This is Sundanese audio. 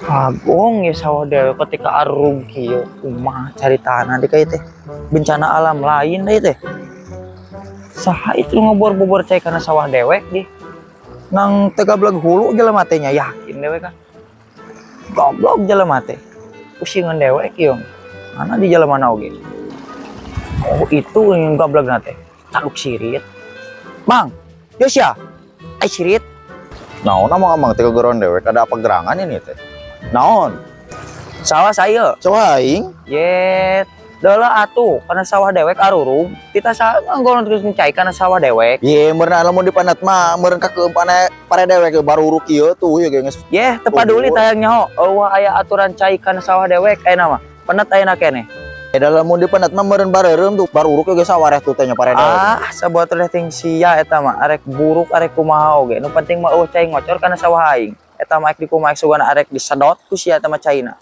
Kagong ya sawah dewek ketika arurug kieu, kumaha caritana di teh? Bencana alam lain deui teh. Saha itu ngebor-bobor cai kana sawah dewek di? Nang teu gableg hulu jelema teh nya, yakin dewek kan. Goblok jelema teh. Pusingan dewek ieu. Mana di jelema na oge. Oh, itu yang gableg teh. Taluk sirit. Mang, Yosya. Ai sirit. Naon amang amang teh gegeron dewek, ada apa gerangan ini teh? Naon? Sawah saya. Sawah aing. Yet, Dala atuh kana sawah dewek arurug. Kita sa nggono terus cai kana sawah dewek. Ye, meureun lamun dipanat mah meureun kakeumpan pare dewek baruruk kieu tuh ya geus. Yeh, teu paduli tayang nyaho. Euweuh aya aturan cai kana sawah dewek ayeuna mah. Penet ayeuna keneh. Eh, lamun dipanat mah meureun bareureum tuh baruruk ge sawareh tuh teh nya pare dewek. Ah, sabatur teh sia eta mah arek buruk arek kumaha oge. Nu penting mah euweuh cai ngocor kana sawah aing. Eta mah arek dikumaha, sugana arek disedot ku sia eta mah caina.